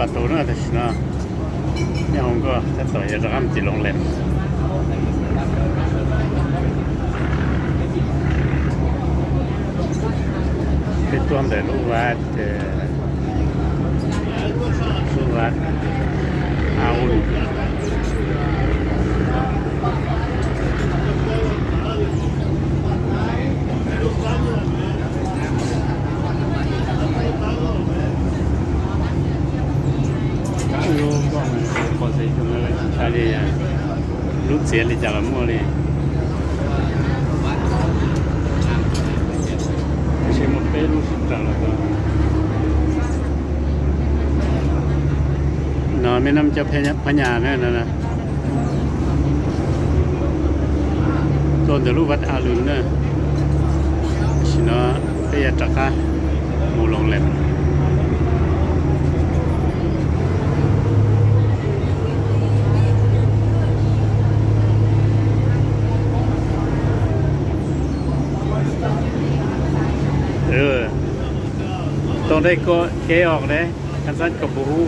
Tus no tam sim no nyob hauv nkoj tab tom yuav rov qab mus tim Loos Lees. Peb tuaj ntawm lub vaj, lub vaj Aun. Lub nkoj qhov xev xyoo no tsis ntshai li, lub txiav li cas los muaj li. Tab sis muaj peb lub sib raws los tau. No me no cov phab nyas na, tuaj ntawm lub vaj A Lws na. Tam sim no peb yuav rov qab mus Loos Lees. Tau dej koj kev os ne, khas xab koj puas hu.